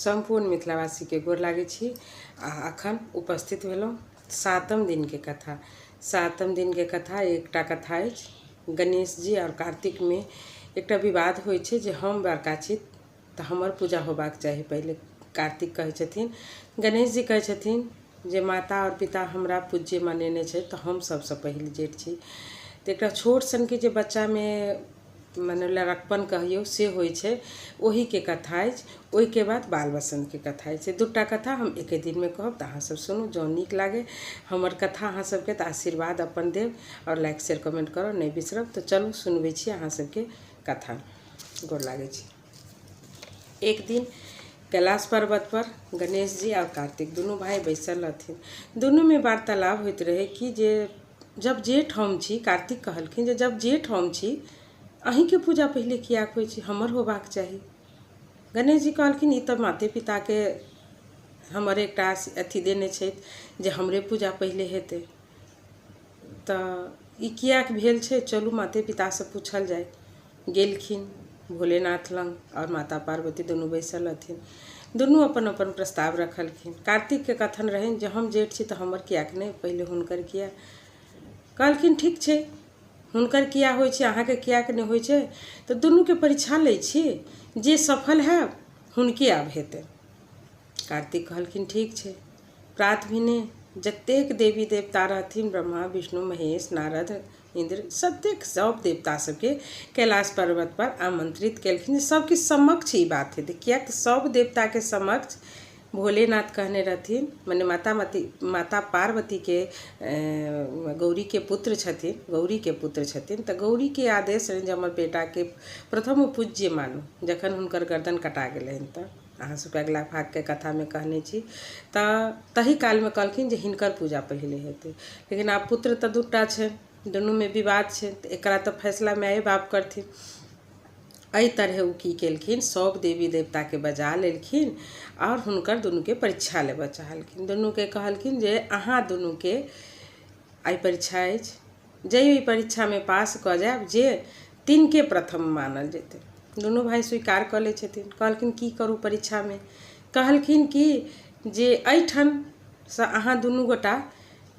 सम्पूर्ण मिथिलावासीके गोर लागै छी। आ अखन उपस्थित भेलहुँ सातम दिनके कथा। सातम दिनके कथा एकटा कथा अछि गणेश जी आओर कार्तिकमे एकटा विवाद होइ छै जे हम बड़का छी तऽ हमर पूजा होबाक चाही पहिले। कार्तिक कहै छथिन, गणेश जी कहै छथिन जे माता आओर पिता हमरा पूज्य मनेने छै तऽ हम सबसँ पहिल जेठ छी। तऽ एकटा छोट सनके जे बच्चामे मने लड़कपन कहियौ से होइ छै, ओहीके कथा अछि। ओहिके बाद बाल बसन्तके कथा अछि। दूटा कथा हम एके दिनमे कहब, तऽ अहाँसभ सुनू। जँ नीक लागै हमर कथा अहाँसभके तऽ आशीर्वाद अपन देब आओर लाइक शेयर कमेंट करब नहि बिसरब। तऽ चलू सुनबै छी अहाँसभके कथा। गोर लागै छी। एक दिन कैलाश पर्वत पर गणेश जी आओर कार्तिक दुनू भाइ बैसल रहथिन। दुनूमे वार्तालाप होइत रहै कि जे जब जेठ हम छी, कार्तिक कहलखिन जे जब जेठ हम छी अहीँके पूजा पहिले किएक होइ छै, हमर होबाक चाही। गणेश जी कहलखिन ई तऽ माते पिताके हमर एकटा अथी देने छथि जे हमरे पूजा पहिले हेतै, तऽ ई किएक भेल छै, चलू माते पितासँ पूछल जाय। गेलखिन भोलेनाथ लग आओर माता पार्वती दुनू बैसल रहथिन। दुनू अपन अपन प्रस्ताव रखलखिन। कार्तिकके कथन रहनि जे हम जेठ छी तऽ हमर किएक नहि, पहिले हुनकर किए। कहलखिन ठीक छै, हुनकर किया होइ छै, अहाँके किएक नहि होइ छै, तऽ दुनूके परीक्षा लै छी, जे सफल हैब हुनके आब हेतै। कार्तिक कहलखिन ठीक छै। प्रात भेने जतेक देवी देवता रहथिन, ब्रह्मा विष्णु महेश नारद इन्द्र, सतेक सब देवता सबके कैलाश पर्वत पर आमंत्रित केलखिन जे सबके समक्ष ई बात हेतै। किएक तऽ सब देवताके समक्ष भोलेनाथ कहने रहथिन, मने माता पार्वतीके गौरीके पुत्र छथिन, गौरीके पुत्र छथिन, तऽ गौरीके आदेश रहनि जे हमर बेटाके प्रथम पूज्य मानू। जखन हुनकर गर्दन कटा गेलनि तऽ अहाँ सबके अगिला भागके कथामे कहने छी, तऽ तही कालमे कहलखिन जे हिनकर पूजा पहिले हेतै। लेकिन आब पुत्र तऽ दूटा छै, दुनूमे विवाद छै, तऽ एकरा तऽ फैसला माये बाप करथिन। एहि तरहे ओ की केलखिन, सब देवी देवताके बजा लेलखिन आओर हुनकर दुनूके परीक्षा लेबऽ चाहलखिन। दुनूके कहलखिन जे अहाँ दुनूके आइ परीक्षा अछि, जे ई परीक्षामे पास कऽ जायब जे तिनके प्रथम मानल जेतै। दुनू भाइ स्वीकार कऽ लै छथिन। कहलखिन की करू परीक्षामे। कहलखिन कि जे एहिठामसँ अहाँ दुनू गोटा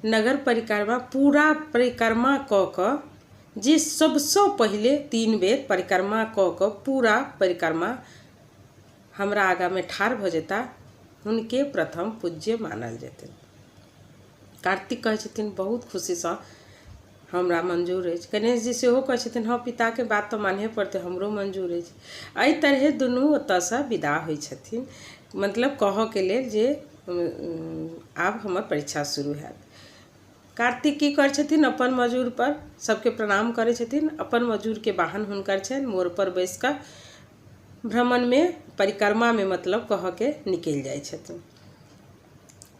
नगर परिक्रमा पूरा परिक्रमा कऽ कऽ जे सबसँ पहिले 3 बेर परिक्रमा कऽ कऽ पूरा परिक्रमा हमरा आगाँमे ठाढ़ भऽ जेता, हुनके प्रथम पूज्य मानल जेतै। कार्तिक कहै छथिन बहुत खुशीसँ हमरा मंजूर अछि। गणेश जी सेहो कहै छथिन हँ पिताके बात तऽ मानहे पड़तै, हमरो मंजूर अछि। एहि तरहे दुनू ओतऽसँ विदा होइ छथिन, मतलब कहऽके लेल जे आब हमर परीक्षा शुरू हैत। कार्तिक की करै छथिन, अपन मजूर पर सबके प्रणाम करै छथिन। अपन मजूरके वाहन हुनकर छनि, मोर पर बैस कऽ भ्रमणमे परिक्रमामे मतलब कहऽके निकलि जाइ छथिन।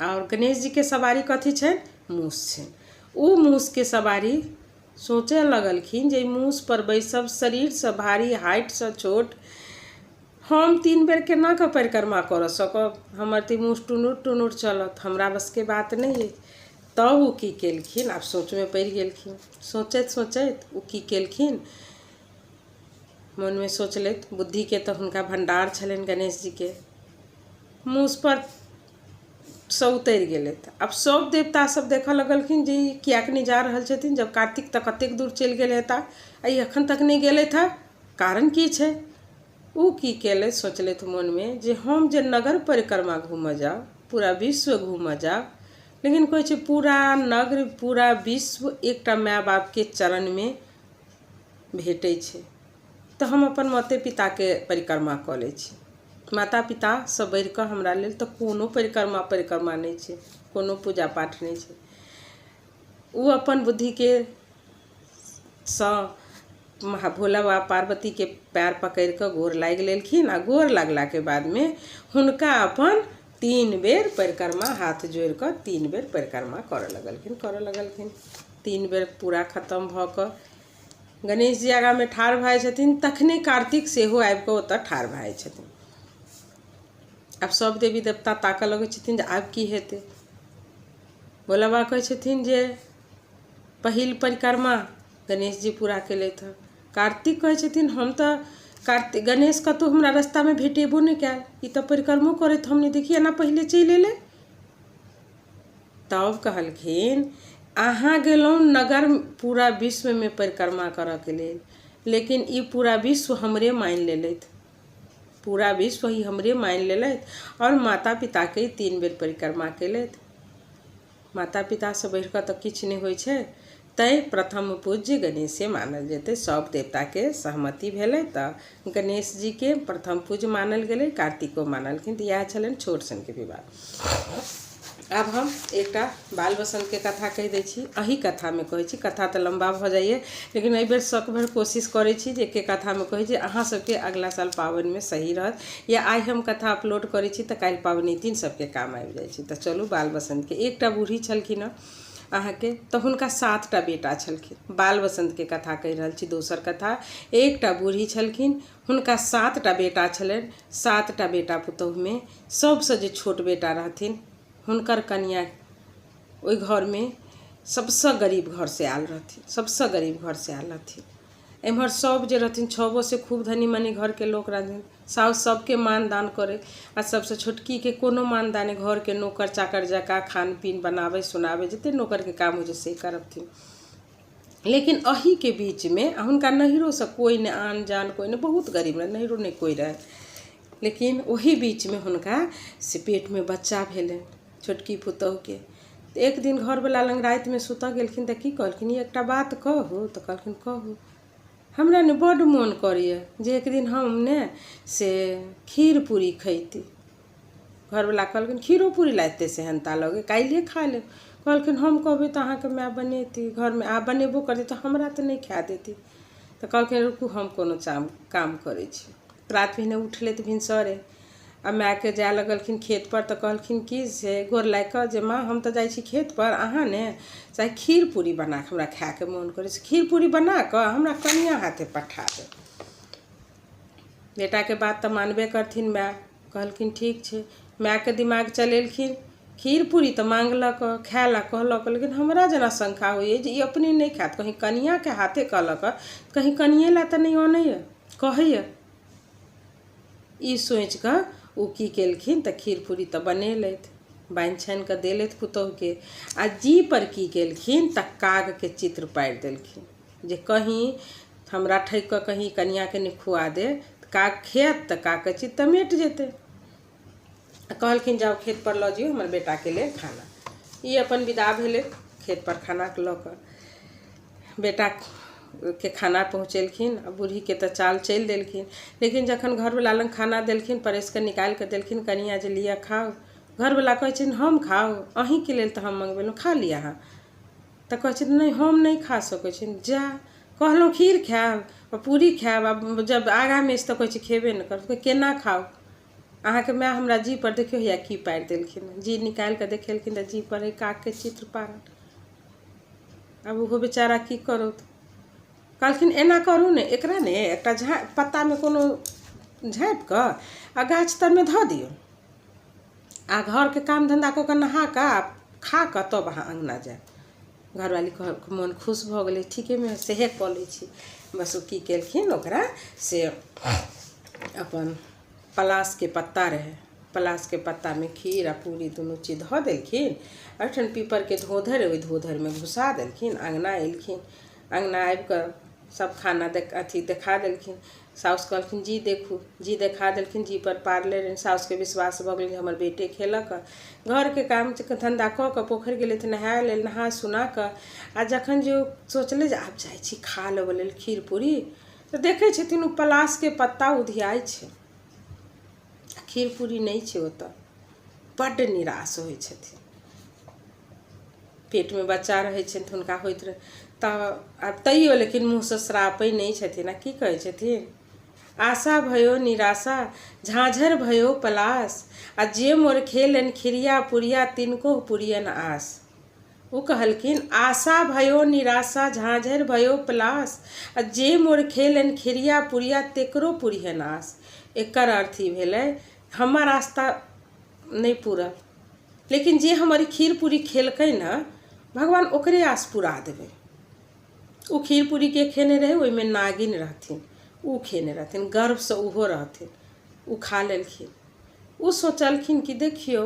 आओर गणेश जीके सवारी कथी छनि, मूस छनि। ओ मूसके सवारी सोचऽ लगलखिन जे मूस पर बैसब, शरीरसँ भारी, हाइटसँ छोट, हम 3 बेर केना कऽ परिक्रमा करऽ सकब, हमर तऽ मूस टुनुर टुनुर चलत, हमरा बसके बात नहि अछि। तब ओ की केलखिन, आब सोचमे पड़ि गेलखिन। सोचैत सोचैत ओ की केलखिन, मनमे सोचलथि, बुद्धिके तऽ हुनका भण्डार छलनि गणेश जीके, मूस पर सँ उतरि गेलथि। आब सब देवता सब देखऽ लगलखिन जे ई किएक नहि जा रहल छथिन, जब कार्तिक तऽ कतेक दूर चलि गेल हेता आ ई एखन तक नहि गेलथि हँ, कारण की छै। ओ की केलथि, सोचलथि मोनमे जे हम जे नगर परिक्रमा घूमऽ जाउ, पूरा विश्व घूमऽ जाउ, लेकिन कहै छै पूरा नगर पूरा विश्व एकटा माय बापके चरणमे भेटै छै, तऽ हम अपन माते पिताके परिक्रमा कऽ लै छी। माता पितासँ बढ़िकऽ हमरा लेल तऽ कोनो परिक्रमा नहि छै, कोनो पूजा पाठ नहि छै। ओ अपन बुद्धिके सँ भोला बाबा पार्वतीके पैर पकड़िकऽ गोर लागि लेलखिन आ गोर लगलाके बादमे हुनका अपन 3 बेर परिक्रमा हाथ जोड़िकऽ 3 बेर परिक्रमा करऽ लगलखिन। 3 बेर पूरा खतम भऽ कऽ गणेश जी आगाँमे ठाढ़ भऽ जाइ छथिन। तखने कार्तिक सेहो आबिकऽ ओतऽ ठाढ़ भऽ जाइ छथिन। आब सब देवी देवता ताकऽ लगै छथिन जे आब की हेतै। भोला बाबा कहै छथिन जे पहिल परिक्रमा गणेश जी पूरा केलथि हँ। कार्तिक कहै छथिन हम तऽ कार्तिक गणेश कतहु हमरा रस्तामे भेटेबो नहि कयल, ई तऽ परिक्रमो करैत हम नहि देखी, एना पहिले चलि एलै। तब कहलखिन अहाँ गेलहुँ नगर पूरा विश्वमे परिक्रमा करऽके लेल, लेकिन ई पूरा विश्व हमरे मानि लेलथि, पूरा विश्व ही हमरे मानि लेलथि आओर माता पिताके 3 बेर परिक्रमा केलथि। माता पितासँ बढ़िकऽ तऽ किछु नहि होइ छै, तैँ प्रथम पूज्य गणेशे मानल जेतै। सब देवताके सहमति भेलै तऽ गणेश जीके प्रथम पूज्य मानल गेलै, कार्तिको मानलखिन। तऽ इएह छलनि छोट सनके विवाह। आब हम एकटा बाल बसन्तके कथा कहि दै छी। एही कथामे कहै छी, कथा तऽ लम्बा भऽ जाइए, लेकिन एहिबेर शक भरि कोशिश करै छी जे एके कथामे कहै छी, अहाँ सबके अगिला साल पाबनिमे सही रहत। या आइ हम कथा अपलोड करै छी तऽ काल्हि पाबनितिन सबके काम आबि जाइ छै। तऽ चलू बाल बसन्तके। एकटा बूढ़ी छलखिन हँ अहाँके, तऽ हुनका 7 टा बेटा छलखिन। बाल बसन्तके कथा कहि रहल छी, दोसर कथा। एकटा बूढ़ी छलखिन, हुनका 7 टा बेटा छलनि। 7 टा बेटा पुतहुमे सबसँ जे छोट बेटा रहथिन, हुनकर कनिया ओहि घरमे सबसँ गरीब घरसँ आयल रहथिन, सबसँ गरीब घरसँ आयल रहथिन। एम्हर सब जे रहथिन 6 से खूब धनी मनी घरके लोक रहथिन। साउस सबके मान दान करै आ सबसँ छोटकीके कोनो मान दान, घरके नौकर चाकर जकाँ खान पीन बनाबै सुनाबै, जते नौकरके काम होइ छै से करथिन। लेकिन एहीके बीचमे हुनका नैहरोसँ कोइ नहि आन जान, कोइ नहि, बहुत गरीब रहै, नैहरो नहि कोइ रहै। लेकिन ओही बीचमे हुनका से पेटमे बच्चा भेलनि छोटकी पुतहुके। एक दिन घरवला लग रातिमे सुतऽ गेलखिन तऽ की कहलखिन, एकटा बात कहू? तऽ कहलखिन कहू। हमरा ने बड्ड मोन करैए जे एक दिन हम ने से खीर पूरी खैती। घरवला कहलखिन खीरो पूरी ला एते सेहनता लगै, काल्हिए खा लेब। कहलखिन हम कहबै तऽ अहाँके माय बनेती घरमे, आ बनेबो करती तऽ हमरा तऽ नहि खाए देती। तऽ कहलखिन रुकू हम कोनो काम करै छी। रात भेने उठलै तऽ भिनसरे आ मायके जाय लगलखिन खेत पर। तऽ कहलखिन कि से गोर लागि कऽ जे माँ हम तऽ जाइ छी खेत पर, अहाँ ने चाहे खीर पूरी बना कऽ हमरा खायके मोन करै छै, खीर पूरी बना कऽ हमरा कनिया हाथे पठा देब। बेटाके बात तऽ मानबे करथिन माय। कहलखिन ठीक छै। मायके दिमाग चलेलखिन, खीर पूरी तऽ मांगलक, खाय ला कहलक, लेकिन हमरा जेना शंका होइए जे ई अपने नहि खायत, कहीं कनियाके हाथे कहलक, कहीं कनिये ला तऽ नहि अनैए कहैए। ई सोचि कऽ ओ की केलखिन तऽ खीर पूरी तऽ बनेलथि, बान्हि छानि कऽ देलथि पुतहुके। आ जी पर की केलखिन तऽ कागके चित्र पारि देलखिन जे कहीं हमरा ठकि कऽ कहीं कनियाके नहि खुआ दे, काग खायत तऽ कागके चित्र तऽ मेट जेतै। कहलखिन जाउ खेत पर लऽ जइयौ हमर बेटाके लेल खाना। ई अपन विदा भेलै खेत पर खाना लऽ कऽ। बेटाके खाना पहुँचेलखिन आ बूढ़ीके तऽ चाल चलि देलखिन। लेकिन जखन घरवला लग खाना देलखिन, परसि कऽ निकालि कऽ देलखिन, कनिया जे लिअ खाउ। घरवला कहै छथिन हम खाउ, अहीँके लेल तऽ हम मँगबेलहुँ, खा लिअ अहाँ। तऽ कहै छथिन नहि हम नहि खा सकै छी। जा कहलहुँ खीर खायब पूरी खायब, आ जब आगाँमे अछि तऽ कहै छी खेबे नहि करब, केना खाउ? अहाँके माय हमरा जी पर देखियौ हैया की पारि देलखिन। जी निकालि कऽ देखेलखिन तऽ जी पर कागके चित्र पारल। आब ओहो बेचारा की करत। कहलखिन एना करू ने, एकरा ने एकटा झा पत्तामे कोनो झाँपि कऽ आ गाछ तरमे धऽ दियौ, आ घरके काम धन्धा कऽ कऽ नहा कऽ आ खा कऽ तब अहाँ अङ्गना जायब। घरवाली मोन खुश भऽ गेलै, ठीकेमे सएह कऽ लै छी। बस ओ की केलखिन ओकरा से अपन पलासके पत्ता रहै, पलासके पत्तामे खीर आ पूरी दुनू चीज धऽ देलखिन। एहिठाम पीपरके धोधरि, ओहि धोधरिमे घुसा देलखिन। अङ्गना एलखिन, अङ्गना आबि कऽ सब खाना अथी देखा देलखिन। साउस कहलखिन जी देखू, जी देखा देलखिन, जी पर पारले रहनि। साउसके विश्वास भऽ गेलै हमर बेटे खेलक। घरके काम धन्धा कऽ कऽ पोखरि गेलथि नहाय लेल, नहा सुना कऽ आ जखन जे ओ सोचलै जे आब जाइ छी खा लेबऽ लेल खीर पूरी, तऽ देखै छथिन ओ पलासके पत्ता उधियाइ छै, खीर पूरी नहि छै ओतऽ। बड्ड निराश होइ छथिन। पेटमे बच्चा रहै छनि तऽ हुनका होइत रहै तऽ आब तैयो लेकिन मुँहसँ श्रापै नहि छथिन। आ की कहै छथिन, आशा भयो निराशा झाँझर भयो पलास, आ जे मोर खेलनि खिरिया पुरिया तिनको पुरियन आस। ओ कहलखिन आशा भयो निराशा झाँझर भयो पलास, आ जे मोर खेलनि खिरिया पुरिया तेकरो पुरियन आस। एकर अर्थ ई भेलै हमर आस्था नहि पूरल, लेकिन जे हमर खीर पूरी खेलकै ने भगवान ओकरे आस पुरा देबै। ओ खीर पूरी के खेने रहै, ओहिमे नागिन रहथिन, ओ खेने रहथिन, गर्भसँ ओहो रहथिन, ओ खा लेलखिन। ओ सोचलखिन कि देखियौ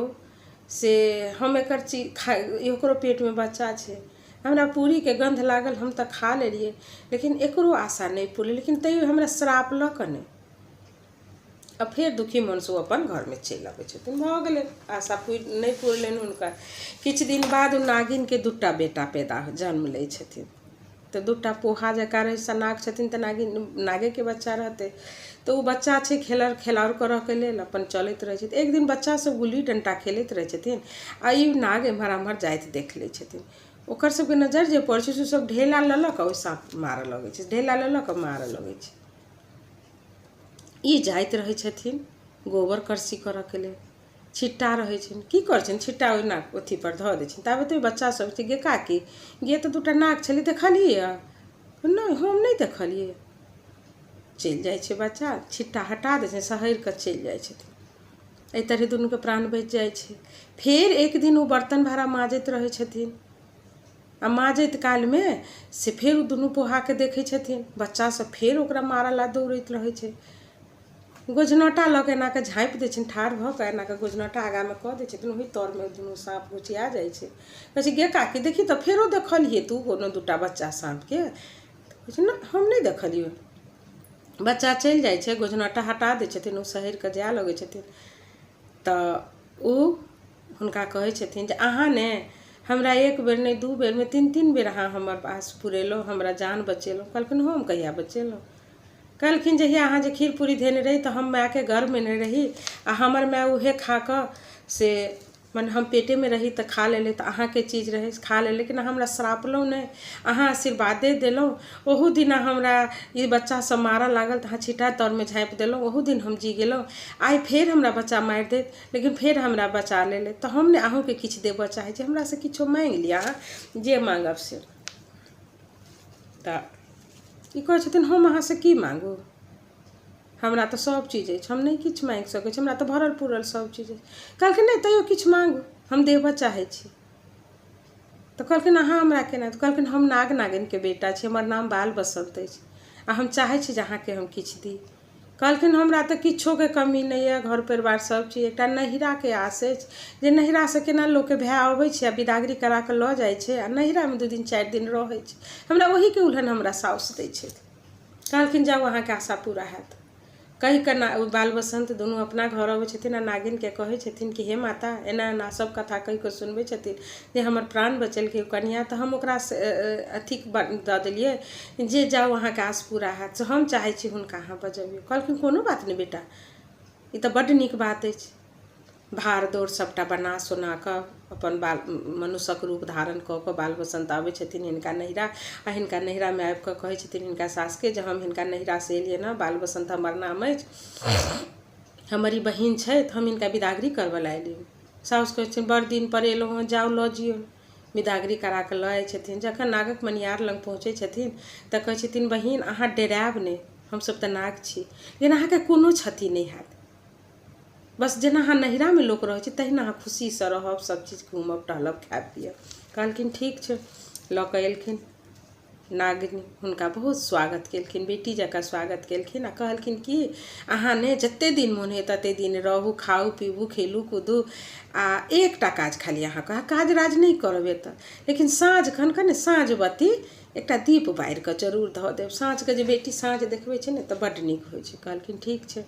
से हम एकर चीज खा, ओकरो पेटमे बच्चा छै, हमरा पूरीके गन्ध लागल, हम तऽ खा लेलियै, लेकिन एकरो आशा नहि पुरलै, लेकिन तैयो हमरा श्राप लऽ कऽ नहि। आ फेर दुखी मनसँ ओ अपन घरमे चलि अबै छथिन। भऽ गेलै, आशा पुरि नहि पुरलनि हुनकर। किछु दिन बाद ओ नागिनके दूटा बेटा पैदा जन्म लै छथिन। तऽ दूटा पोहा जकाँ रहै, नाग छथिन तऽ नागिन नागेके बच्चा रहतै। तऽ ओ बच्चा छै खेलर खेलाउर करऽके लेल अपन चलैत रहै छै। एक दिन बच्चा सब गुल्ली डण्टा खेलैत रहै छथिन आ ई नाग एम्हर आम्हर जाइत देख लै छथिन। ओकर सबके नजर जे पड़ै छै से सब ढेला लऽ लऽ कऽ ओहि साँप मारऽ लगै छै, ढेला लऽ लऽ कऽ मारऽ लगै छै। ई जाइत रहै छथिन गोबर करसी करऽके लेल, छिट्टा रहै छनि, की करै छनि छिट्टा ओहि नाग अथीपर धऽ दै छनि। ताबत बच्चा सब छै, गे काकी गे तऽ दूटा नाग छलै देखलियै? नहि, हम नहि देखलियै। चलि जाइ छै बच्चा, छिट्टा हटा दै छै, सहरि कऽ चलि जाइ छथिन। एहि तरहे दुनूके प्राण बचि जाइ छै। फेर एक दिन ओ बर्तन भाड़ा माजैत रहै छथिन आ माजैत कालमे से फेर ओ दुनू पोहाके देखै छथिन। बच्चा सब फेर ओकरा मारऽ ला दौड़ैत रहै छै। गोझनौटा लऽ कऽ एना कऽ झाँपि दै छथिन, ठाढ़ भऽ कऽ एना कऽ गोझनौटा आगाँमे कऽ दै छथिन, ओहि तरमे दुनू साँप घुसिया जाइ छै। कहै छै गे काकी देखी तऽ फेरो देखलियै तू कोनो दूटा बच्चा साँपके? कहै छै नहि, हम नहि देखलियै। बच्चा चलि जाइ छै, गोझनौटा हटा दै छथिन, ओ सहरि कऽ जाय लगै छथिन। तऽ ओ हुनका कहै छथिन जे अहाँ ने हमरा एक बेर नहि दू बेर नहि तीन तीन बेर अहाँ हमर आस पुरेलहुँ, हमरा जान बचेलहुँ। कहलखिन हम कहिया बचेलहुँ? कहलखिन जहिया अहाँ जे खीर पूरी धेने रही तऽ हम मायके गर्भमे नहि रही आ हमर माय उहे खा कऽ से मने हम पेटेमे रही तऽ खा लेलै, तऽ अहाँके चीज रहै खा लेलै, लेकिन अहाँ हमरा श्रापलहुँ नहि, अहाँ आशीर्वादे देलहुँ। ओहू दिना हमरा ई बच्चा सब मारऽ लागल तऽ अहाँ छिट्टा तरमे झाँपि देलहुँ, ओहू दिन हम जी गेलहुँ। आइ फेर हमरा बच्चा मारि देत लेकिन फेर हमरा बचा लेलै, तऽ हम ने अहूँके किछु देबऽ चाहै छी, हमरासँ किछो माँगि लिअ, अहाँ जे माँगब से। तऽ ई कहै छथिन हम अहाँसँ की माँगू, हमरा तऽ सब चीज अछि, हम नहि किछु माँगि सकै छी, हमरा तऽ भरल पुरल सब चीज अछि। कहलखिन नहि तैयो किछु माँगू, हम देबऽ चाहै छी। तऽ कहलखिन अहाँ हमरा केना? तऽ कहलखिन हम नाग नागिनके बेटा छी, हमर नाम बाल बसन्त अछि आ हम चाहै छी जे अहाँके हम किछु दी। कहलखिन हमरा तऽ किछोके कमी नहि यऽ, घर परिवार सब चीज, एकटा नैहराके आस अछि जे नैहरासँ केना लोकके भाय अबै छै आ बिदागरी करा कऽ लऽ जाइ छै आ नैहरामे 2 दिन 4 दिन रहै छै, हमरा ओहीके उलहन हमरा साउस दै छथि। कहलखिन जाउ अहाँके आशा पूरा हैत। कहि कऽ ना बाल बसन्त दुनू अपना घर अबै छथिन आ नागिनके कहै छथिन कि हे माता, एना एना सब कथा कहि कऽ सुनबै छथिन जे हमर प्राण बचेलकै ओ कनिआ, तऽ हम ओकरा अथी दऽ देलियै जे जाउ अहाँके आस पूरा हैत, से हम चाहै छी हुनका अहाँ बजबियौ। कहलखिन कोनो बात नहि बेटा, ई तऽ बड्ड नीक बात अछि। भार दौड़ सबटा बना सोना कऽ अपन बाल मनुष्यक रूप धारण कऽ कऽ बाल बसन्त आबै छथिन हिनका नैहरा आ हिनका नैहरामे आबि कऽ कहै छथिन हिनका सासके जे हम हिनका नैहरासँ एलियनि हँ, बाल बसन्त हमर नाम अछि, हमर ई बहिन छथि, हम हिनका बिदागरी करबऽ लए एलियनि। साउस कहै छथिन बड़ दिन पर एलहुँ हँ, जाउ लऽ जियौ। बिदागरी करा कऽ लऽ जाइ छथिन। जखन नागक मनियार लग पहुँचै छथिन तऽ कहै छथिन बहिन अहाँ डेरायब नहि, हमसब तऽ नाग छी, लेकिन अहाँके कोनो क्षति नहि हैत, बस जेना अहाँ नैहरामे लोक रहै छै तहिना अहाँ खुशीसँ रहब, सब चीज घूमब टहलब खायब पियब। कहलखिन ठीक छै। लऽ कऽ एलखिन नागिन, हुनका बहुत स्वागत केलखिन, बेटी जकाँ स्वागत केलखिन आ कहलखिन कि अहाँ ने जते दिन मोन होइए तते दिन रहू, खाउ पीबू, खेलू कूदू, आ एकटा काज खाली अहाँ कहब, काज राज नहि करब एतऽ, लेकिन साँझ खन कऽ ने साँझ बत्ती एकटा दीप बारि कऽ जरूर धऽ देब, साँझके जे बेटी साँझ देखबै छै ने तऽ बड्ड नीक होइ छै। कहलखिन ठीक छै।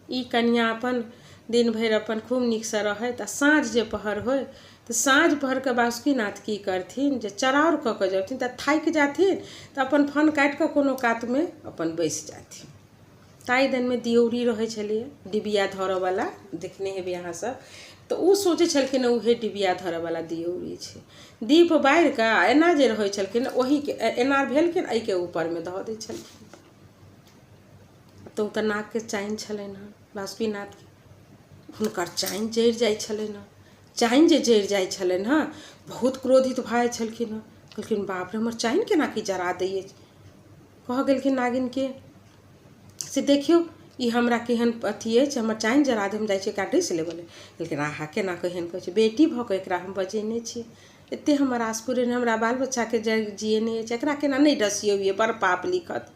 ई कनिआ अपन दिन भरि अपन खूब नीकसँ रहथि आ साँझ जे पहर होइ तऽ साँझ पहरके बासुकीनाथ की करथिन जे चराउर कऽ कऽ जाथिन तऽ थाकि जाथिन तऽ अपन फन काटि कऽ कोनो कातमे अपन बैसि जाथिन। ताहि दिनमे दियौरी रहै छलैए डिबिया धरऽवला, देखने हेबै अहाँ सब, तऽ ओ सोचै छलखिन उहे डिबिया धरऽवला दियौरी छै। दीप बारि कऽ आ एना जे रहै छलखिन ओहीके एना भेलखिन एहिके ऊपरमे धऽ दै छलखिन। तऽ ओ तऽ नागके चानि छलनि हँ बासुकीनाथके, हुनकर चानि जरि जाइ छलनि हँ। चानि जे जरि जाइ छलनि हँ बहुत क्रोधित भऽ जाइ छलखिन हँ। कहलखिन बाप रे हमर चानि केना की जरा दै अछि। कहऽ गेलखिन नागिनके से देखियौ ई हमरा केहन अथी अछि, हमर चानि जरा दे, हम जाइ छी एकरा डसि लेबऽ लेल। कहलखिन आहा केना केहन कहै छै, बेटी भऽ कऽ एकरा हम बजेने छी, एते हमर आस पुरेने, हमरा बाल बच्चाके जियेने अछि, एकरा केना नहि डसियौ, ये बड़ पाप लिखत।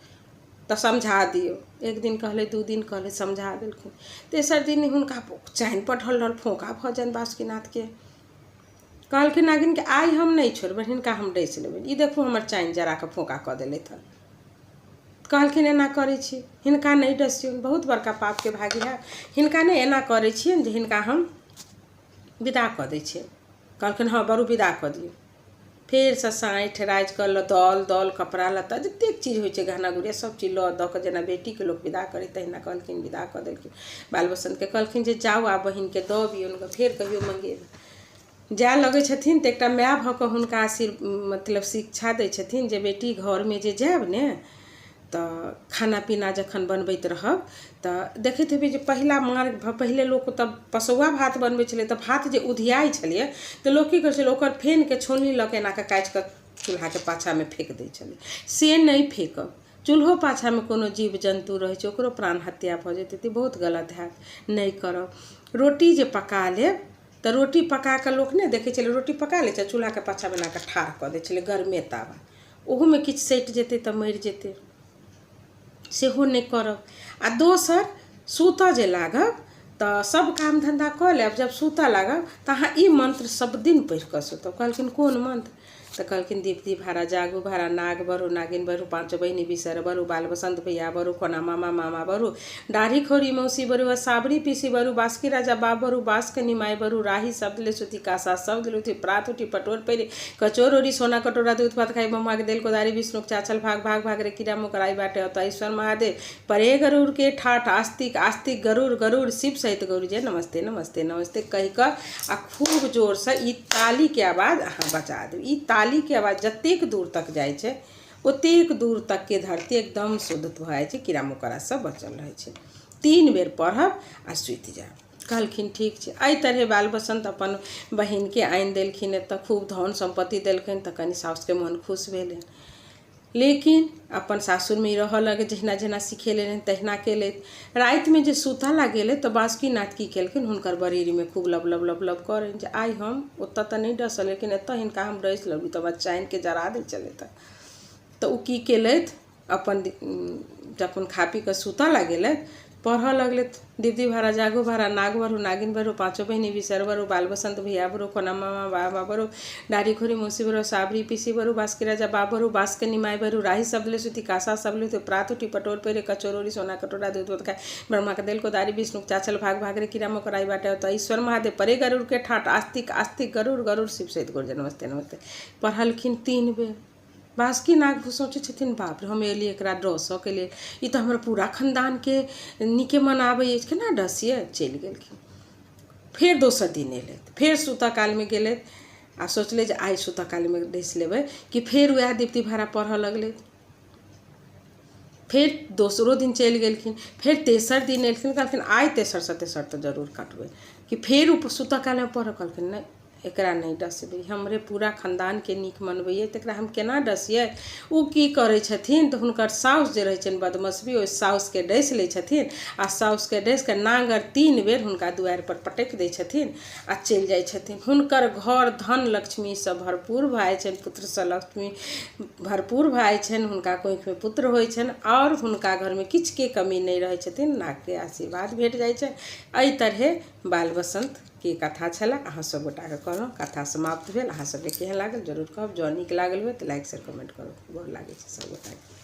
तऽ समझा दियौ। एक दिन कहलै, 2 दिन कहलै, समझा देलखिन। तेसर दिन हुनका चानि पर ढल ढल फोका भऽ जानि बासुकीनाथके। कहलखिन नागिनके, आइ हम नहि छोड़बनि, हिनका हम डसि लेबनि। ई देखू, हमर चानि जरा कऽ फोका कऽ देलथि हन। कहलखिन, एना करै छी, हिनका नहि डसियौन, बहुत बड़का पापके भागी हैब। हिनका नहि एना करै छियनि जे हिनका हम विदा कऽ दै छियनि। कहलखिन, हँ बरू, विदा कऽ दियौ। फेरसँ साँठि राजि कऽ दल दल कपड़ा लत्ता जतेक चीज होइ छै, गहना गुड़िया सब चीज लऽ दऽ कऽ, जेना बेटीके लोक विदा करै तहिना कहलखिन, विदा कऽ देलखिन। बाल बसन्तके कहलखिन जे जाउ, आब बहिनके दऽ अबियौन, फेर कहियो मंगेबै। जाय लगै छथिन तऽ एकटा माय भऽ कऽ हुनका आशीर् मतलब शिक्षा दै छथिन जे बेटी, घरमे जे जायब ने तऽ खाना पीना जखन बनबैत रहब तऽ देखैत हेबै जे पहिला मार पहिले लोक तऽ पसौआ भात बनबै छलै, तऽ भात जे उधियाइ छलैए तऽ लोक की करै छलै? ओकर फेनके छोलनी लऽ कऽ एना कऽ काटि कऽ चूल्हाके पाछाँमे फेक दै छलै। से नहि फेकब। चूल्हो पाछाँमे कोनो जीव जन्तु रहै छै, ओकरो प्राण हत्या भऽ जेतै, तऽ बहुत गलत हैत, नहि करब। रोटी जे पका लेब तऽ रोटी पका कऽ लोक नहि देखै छलै, रोटी पका लै छै, चूल्हाके पाछाँमे एना कऽ ठाढ़ कऽ दै छलै, गरमे तावा, ओहूमे किछु सटि जेतै तऽ मरि जेतै, सेहो नहि करब। आ दोसर, सुतऽ जे लागब तऽ सब काम धन्धा कऽ लेब, जब सुतऽ लागब तऽ अहाँ ई मन्त्र सब दिन पढ़ि कऽ सुतब। कहलखिन, कोन मन्त्र? तऽ कहलखिन, दीप दीप भारा जागू भारा, नाग बरू नागिन बरू, पाँचो बहिनी बिसर बरू, बाल बसंत भैया बरू, कोना मामा मामा बरू, दाढ़ी खोरी मौसी बरू, साबरी पीसी बरू, बासकी राजा बाप बरू, बास के निमाय बरू, राही शब्द ले सुती, कासा शब्द ले उठी, प्रात उठी पटोर पहिरे, कचोर ओरी सोना कटोरा, दूध भात खाई, ब्रह्मा के देल कोदारी, विष्णु के चाचल भाग भाग भाग रे कीड़ा मकड़ाई बाटे अतः ईश्वर महादेव परे गरुड़ के ठाठ, आस्तिक आस्तिक गरुड़ गरुड़ शिव सहित गरुड़ जे नमस्ते नमस्ते नमस्ते कहि कऽ आ खूब जोरसँ ई तालीके आवाज अहाँ बजा देब। ई तालीके आवाज जतेक दूर तक जाइ छै, ओतेक दूर तकके धरती एकदम शुद्ध भऽ जाइ छै, कीड़ा मकोड़ा सब बचल रहै छै। 3 बेर पढ़ब आ सुति जायब। कहलखिन, ठीक छै। एहि तरहे बाल बसन्त अपन बहिनके आनि देलखिन एतऽ, खूब धन सम्पत्ति देलखिन, तऽ कनि साउसके मोन खुश भेलनि। लेकिन अपन सासुरमे रहऽ लगै, जहिना जहिना सिखेले रहनि तहिना केलथि। रातिमे जे सुतऽ ला गेलै तऽ बासुकीनाथ की केलखिन? हुनकर बरेरीमे खूब लब लब लब लब करनि जे आइ हम ओतऽ तऽ नहि डसल, लेकिन एतऽ हिनका हम डसि लेबै तऽ हमरा चानिके जरा दै छलै। तऽ ओ की केलथि? अपन अपन खा पी कऽ सुतऽ ला गेलथि, पढ़ऽ लगलथि, दीदी भाड़ा जागो भाड़ा, नाग बरू नागिन बरू, पाँचो बहिनी बिसर बरू, बाल बसंत भैया बरू, कोना मामा बाबा बरू, डारी खोरी मौसी बरू, साबरी पीसी बरू, बासकी राजा बाप बरू, बास के निमाय बरू, राही शब्द ले सुती, कासा शब्द ले प्रात उठी पटोर पहिरे, कचोर ओरी सोना कटोरा, दूध दूध खाए, ब्रह्मा के देल कोदारी, विष्णु के चाचल भाग भाग रे कीड़ा मकोड़ाई बाटे तो ईश्वर महादेव परे गरुड़ के ठाट, आस्तिक आस्तिक गरुड़ गरुड़ शिव सहित गुरुजन नमस्ते नमस्ते। पढ़लखिन 3 बेर। बासुकी नाग सोचै छथिन, बाप रे, हम एलियै एकरा डसऽके लेल, ई तऽ हमर पूरा खानदानके नीके मनाबै अछि, केना डसियै? चलि गेलखिन। फेर दोसर दिन एलथि, फेर सुतऽ कालमे गेलथि आ सोचलै जे आइ सुतऽ कालमे डसि लेबै कि फेर वएह दीप्ति भाड़ा पढ़ऽ लगलथि। फेर दोसरो दिन चलि गेलखिन। फेर तेसर दिन एलखिन, कहलखिन, आइ तेसरसँ तेसर तऽ जरूर काटबै कि फेर ओ सुतऽ कालमे पढ़ऽ। कहलखिन, नहि, एकरा नहि डसबै, हमरे पूरा खानदानके नीक मनबैए तऽ एकरा हम केना डसियै? ओ की करै छथिन तऽ हुनकर साउस जे रहै छनि बदमसबी, ओहि साउसके डसि लै छथिन आ साउसके डसि कऽ नाङ्गर 3 बेर हुनका दुआरिपर पटकि दै छथिन आ चलि जाइ छथिन। हुनकर घर धन लक्ष्मीसँ भरपूर भऽ जाइ छनि, पुत्रसँ लक्ष्मी भरपूर भऽ जाइ छनि, हुनका कोखिमे पुत्र होइ छनि आओर हुनका घरमे किछुके कमी नहि रहै छथिन, नागके आशीर्वाद भेट जाइ छनि। एहि तरहे बाल बसन्तके कथा छलए। अहाँ सब गोटाके कहलहुँ, कथा समाप्त भेल। अहाँ सबके केहन लागल जरूर कहब। जँ नीक लागल हुए तऽ लाइक, शेयर, कमेंट करब। गोर लागै छी सब गोटाके।